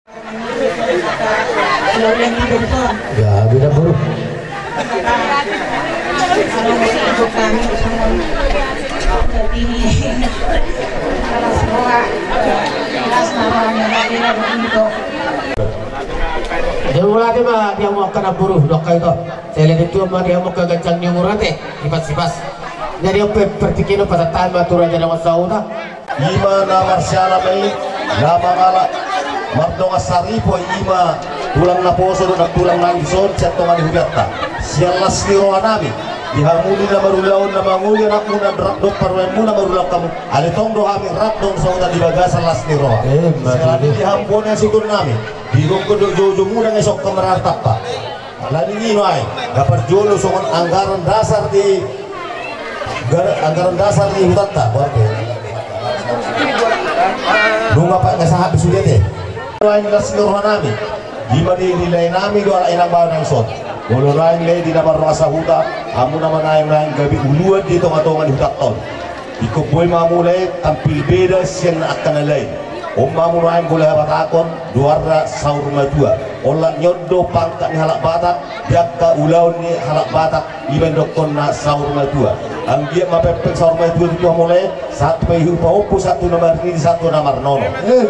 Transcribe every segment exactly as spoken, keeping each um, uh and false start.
Ya, beda buruk. Dia mulai ma dia mau kena buruk, dok kayak itu. Saya lihat itu ma dia mau ke gancang ni murate, sipas-sipas. Jadi apa pertikino patatahan ma tu raja dongan sahuta. Ima na marsiala ma i, na mangalap mardongan saripe, ima tulang naposo dohot tulang nangis on sian tonga ni hurianta. Sian las ni roha nami di hamu na marulaon na mangoli anakmuna rap dohot parumaenmuna marulaon hamu. Alai tong do hami rap dongan sahuta di bagasan las ni roha. Siala ni i di hamu bona situtu nami, di rungkun dohot joujou muna ngai songka marartapa. Alani i nuaeng na parjolo songon anggaran dasar di gar-, anggaran dasar ni hutanta, boarte. Nunga pat nga sahat di sude te. Nuaeng las ni roha nami, ima di, di lae nami do ala inang baoa nangis on. Molo nuaeng lae di na mardongan sahuta, hamu na manaeng nuaeng gabe uluan di tonga-tonga ni hutanta on. Ingkon boi ma hamu lae tampil beda sian angka na lain. On ma hamu nuaeng molo habatahon goarna saur matua. Olat ni on do pangkat ni halak Batak di angka ulaon ni halak Batak, ima didokkon na saur matua. Anggiat ma pengpeng saur matua tutu hamu lae, sahat tu pahompu, sahat tu na marnini, sahat tu na marnono.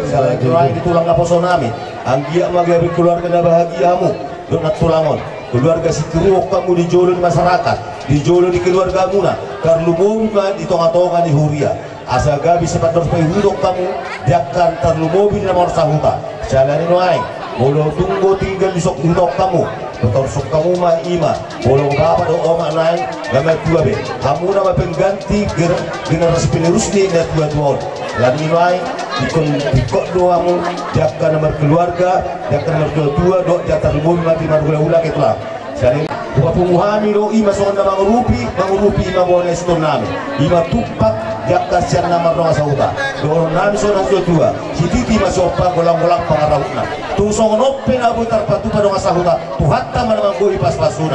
Siala ni i nuaeng di tulang naposo nami, anggiat ma gabe keluarga na bahagia hamu dohot nantulang on. Keluarga sitiruon hamu di jolo ni masyarakat, di jolo ni keluargamuna, tarlumobi ma di tonga-tonga ni huria. Asa gabe sipandor paihut hamu di angka tarlumobi na marsahuta. Siala ni i nuaeng, molo tung do tinggal di son huta hamu, patorsuk hamu ma ima. Molo bapa dohot omak nuaeng nga matua be, hamuna ma pengganti ger-, generasi penerus ni na tua-tua on. Alani i nuaeng, ingkon tingkos do hamu di angka na markeluarga, di angka na martua-tua dohot di angka tarlumobi ma di marhula-hula, ketua. Siala ni i, hupapungu hami do ima songon na mangurupi, mangurupi ima bona situtu nami. Ima tumpak di angka sian na mardongan sahuta. Dohonon nami songon na tua-tua: Sititi ma siompa, golang-golang pangarahutna. Tung songon on pe na boi tarpatupa dongan sahuta, Tuhanta ma na manggohi pasu-pasuna.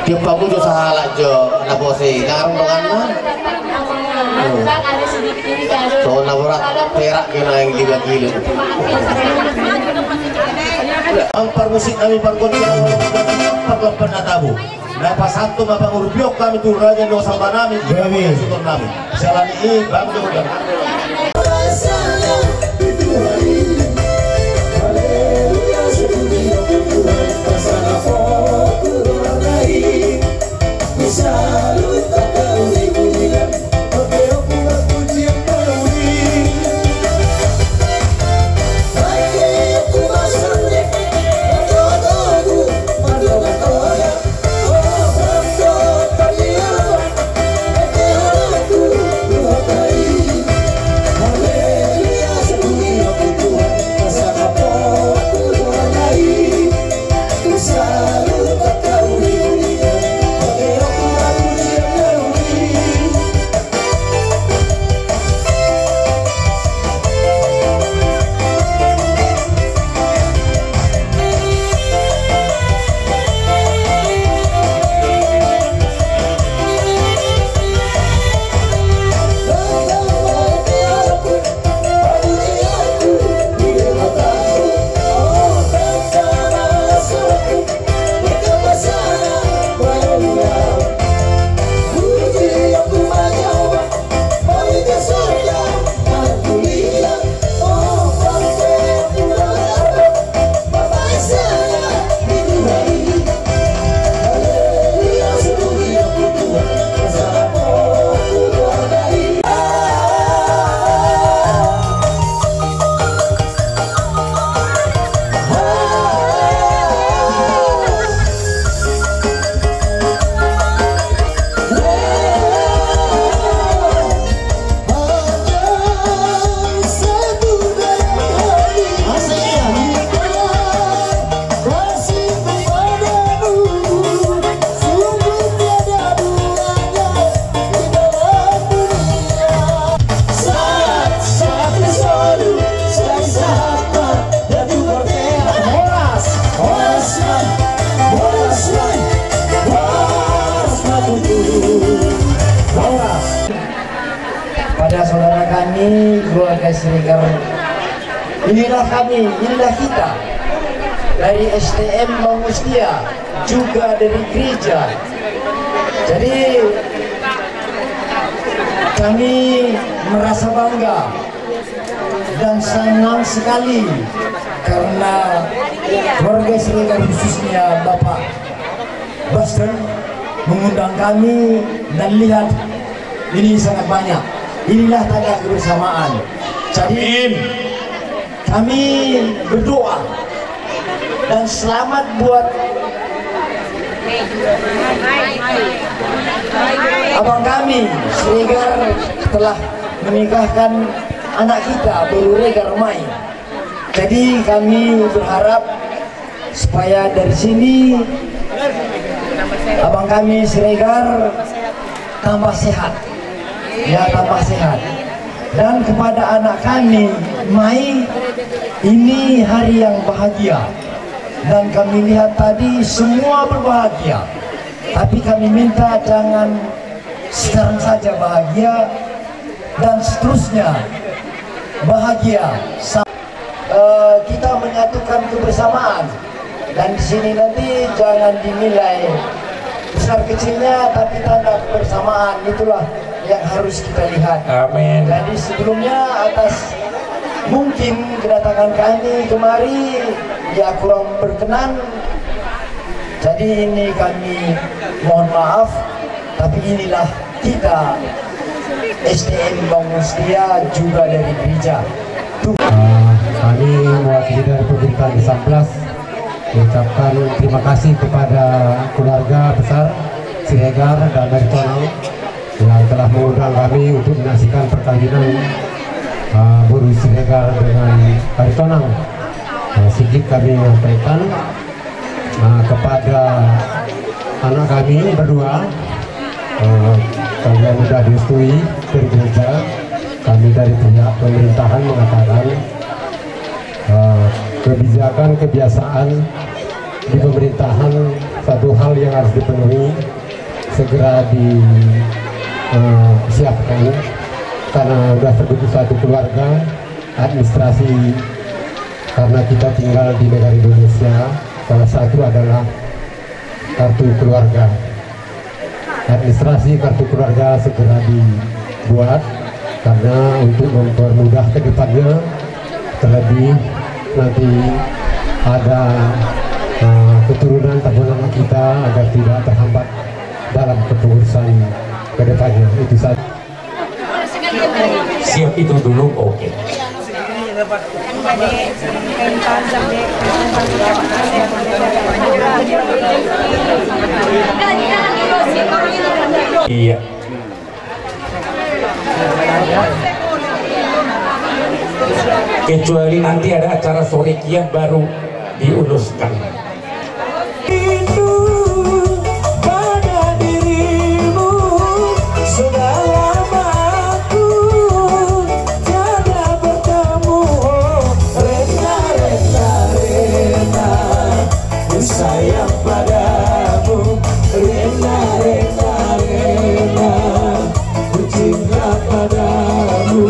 Tiop pamujo sahalak jo na pose i, na arung donganna. Songon na borat perak jo na yang tiga kilo. Amang parmusik nami, pargonsi nami, parlompan na tabo. Na pasahat ma pangurupion hami tu raja ni dongan sahuta nami, ima bona situtu nami. Siala ni i, bang jo. Pada saudara kami, Keluarga Siregar. Inilah kami, inilah kita dari S T M Bangun Setia, juga dari gereja. Jadi, kami merasa bangga dan senang sekali karena keluarga Siregar, khususnya Bapak Basten, mengundang kami, dan lihat, ini sangat banyak. Inilah tanda kebersamaan. Jadi, amin, kami berdoa dan selamat buat abang kami, Siregar, telah menikahkan anak kita, Boru Regar Mai. Jadi, kami berharap supaya dari sini abang kami Siregar tambah sehat. Ya, tambah sehat. Dan kepada anak kami, Mai, ini hari yang bahagia. Dan kami lihat tadi semua berbahagia. Tapi kami minta jangan sekarang saja bahagia dan seterusnya bahagia. Sa- eh, kita menyatukan kebersamaan. Dan di sini nanti jangan dinilai besar kecilnya, tapi tanda kebersamaan itulah yang harus kita lihat. Amin. Jadi sebelumnya atas mungkin kedatangan kami kemari ya kurang berkenan. Jadi ini kami mohon maaf, tapi inilah kita S T M Bangun Setia juga dari gereja. Tuh. Eh, kami mewakili dari pemerintahan Desa Amplas mengucapkan terima kasih kepada keluarga besar Siregar dan Aritonang yang telah mengundang kami untuk menyaksikan perkawinan, eh, Boru Siregar dengan Aritonang. Eh, sedikit kami menyampaikan, eh, kepada anak kami berdua, eh, kalian sudah direstui dari gereja. Kami dari pihak pemerintahan mengatakan, eh, kebijakan, kebiasaan di pemerintahan satu hal yang harus dipenuhi, segera di, eh, siapkan, karena sudah terbentuk satu keluarga, administrasi, karena kita tinggal di negara Indonesia, salah satu adalah kartu keluarga. Administrasi kartu keluarga segera dibuat, karena untuk mempermudah ke depannya, terlebih nanti ada, eh, keturunan, tamu anak kita, agar tidak terhambat dalam kepengurusan ke depannya. Itu saja. Siap, itu dulu, oke. Iya. Kecuali nanti ada acara sore kian baru diuluskan. Rindu pada dirimu, sudah lama aku tiada bertemu. Oh, Rena, Rena, Rena, ku sayang padamu. Rena, Rena, Rena, ku cinta padamu.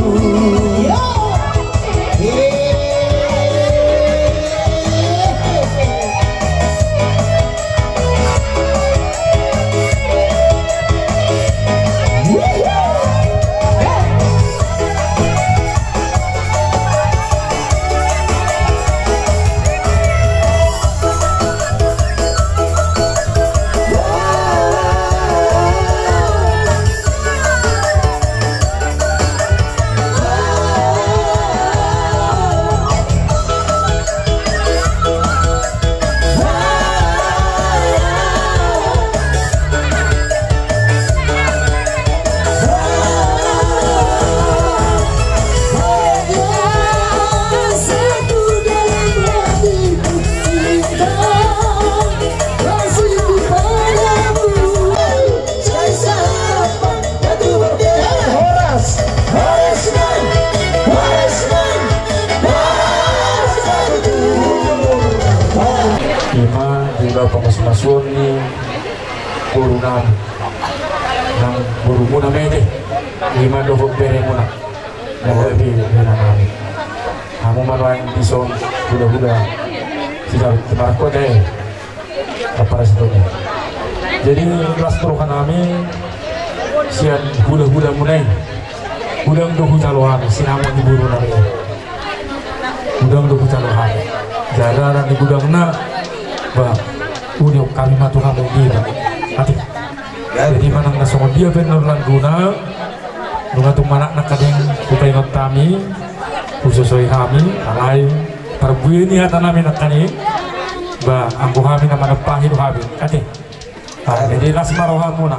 Horas, horas nang, horas nang, horas nang. Ima di bawah pamasu-masuon ni boru nami, nang borumuna ma ede, ima dohot beremuna. Hamu ma nuaeng dison hulahula. Sisa markota e. Apa rasanya? Jadi las tu roha nami sian hulahula muna i. Godang do hujalo hami sinamot ni boru nami. Godang do hujalo hami. Jala na di godangna ba udiok hami ma tu hamu dia ba. Ate. Jadi manang na songon dia pe na berlangguna. Nunga tung manang na kadang hupaingot hami, husosoi hami, alai parbue ni hata nami nangkaning ba anggo hami na manampahi do hami. Ate. Jadi las ma rohamuna.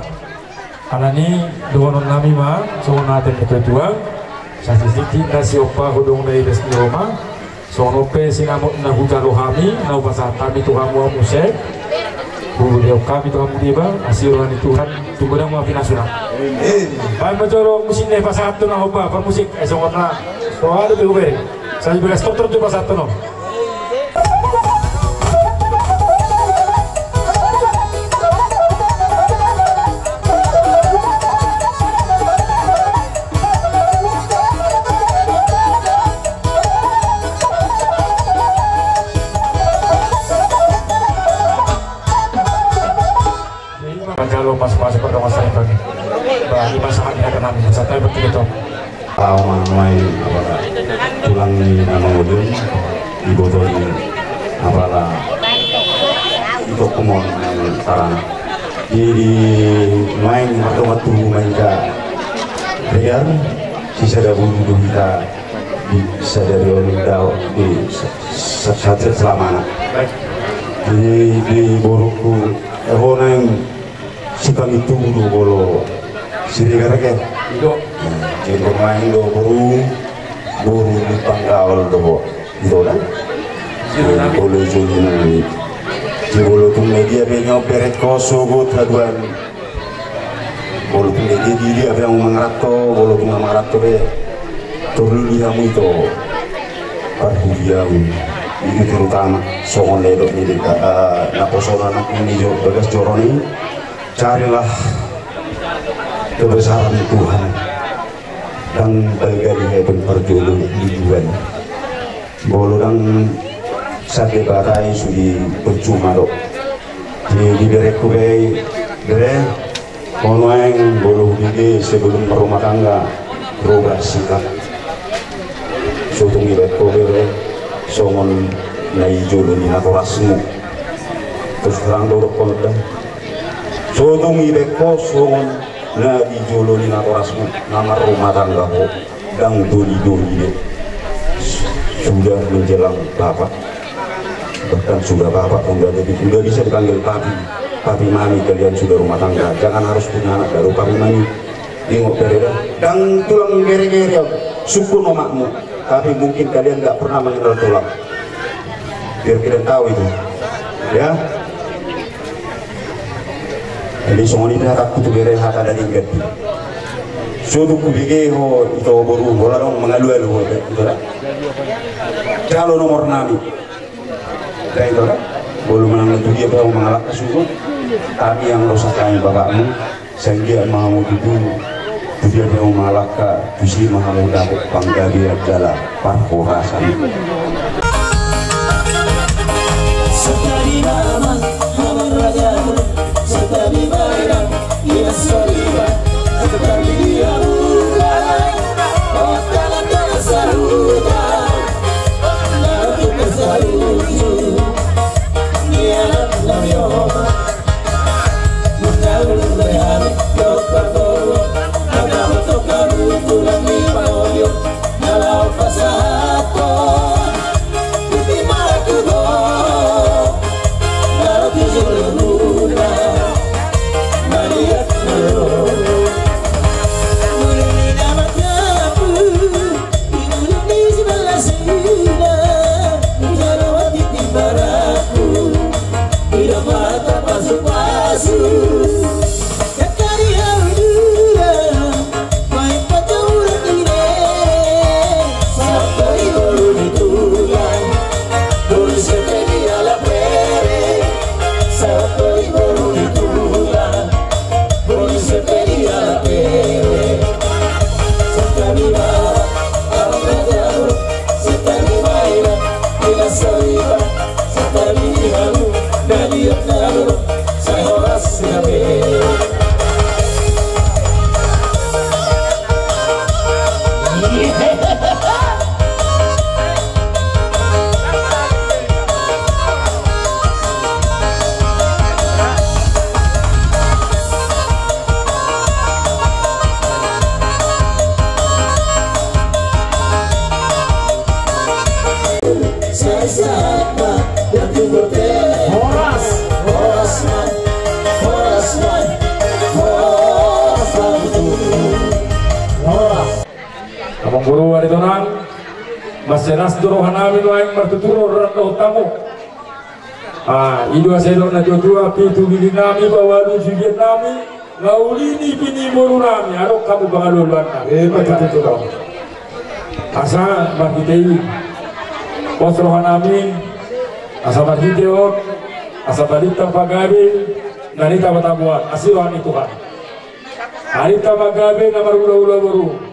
Alani dohonon nami ma songon hata ni natuatua. Sasisiki na siompa hudung na idas ni Roma. Songon on pe sinamot na hujalo hami na hupasahat hami tu hamu hamu muse. Hudiok hami tu hamu dia ba asi roha ni Tuhan. Tung godang ma pinasuna. Baen ma jolo musik na ipasahat tu na hombar parmusik. Songon na roha do pe hubere. Sai belas tortor tu pasahat tu no. Manjalo pasupasu pardongansaripeon. Ba ima sahat ni hata nami sahat nami bertiga tong. Au ma nuaeng apala tulang ni na mangolu i, iboto ni apala itokku mon parana. Jadi nuaeng mardongan tubu ma hita, riar sisada boru do hita di sadari on dao di sa- sa- sa- selamana. Di di borungku, eh, ho naeng Sipangintubu do molo Siregar ke. Ido. Jadi nuaeng do boru, boru ni panggaol do ho. Ido kan? Molo jolo nami. Jadi molo tung media pe nyo berengko sogot haduan. Molo tung media di dia pe hamu mangaranto, molo tung mangaranto pe. Torluli hamu ito. Parhuria hamu. Itu terutama songon ledok ni deka, eh, naposona na ni jo bagas joroni. Carilah kebesaran Tuhan. Ndang balga di hepeng parjolo di Tuhan. Molo ndang sate batai sudi percuma do. Di di berengku be bere. Ho nuaeng molo hubege sebelum berumah tangga rubah sikap. Sotung ibaen ho bere songon na i jolo ni natorasmu. Terus terang do dokkon da. Sotung ibaen ho songon na di jolo ni natorasmu na marrumah tangga ho. Ndang doli-doli be. Sudah menjelang bapak. Bahkan sudah bapak, udah jadi, udah bisa dipanggil papi. Papi mami, kalian sudah rumah tangga. Jangan harus punya anak baru papi mami. Ingot bere da. Ndang tulang gere-gere, sungkun omakmu. Tapi mungkin kalian nggak pernah mengenal tulang. Biar kalian tahu itu. Ya. Jadi songon i pe hatangku tu bere, hata na denggan. Sotung hubege ho ito boru, holan mangalualu ho ito da. Jalo nomor nami. Da ito da. Molo manang tu dia pe ho mangalangka suhut. Tangiang do sangkami bapakmu. Sai anggiat ma hamu tutu, tu dia pe hamu mangalangka, tusi ma hamu dapot panggabean jala parhorasan. Santabi ma amang, amang rajaku, santabi ma inang, inang soriba, santabi ma amang, oh tangan-tangan saluhutna, tangan-tangan saluhutna, ni anak nami on. Boru Aritonang, mansai las do rohanami nuaeng martutur ro dohot hamu. Ah, i do asa didok na tuatua, pitu gigi nami, paualu sigian nami, nga uli ni pini boru nami, adong hamu pangalualuanna. Eh, betul, betul, betul. Asa marhite i pos rohanami, asa marhite on, asa balintang pagabe na nitabotaboan, asi roha ni Tuhan. Arinta pagabe na marulaula boru.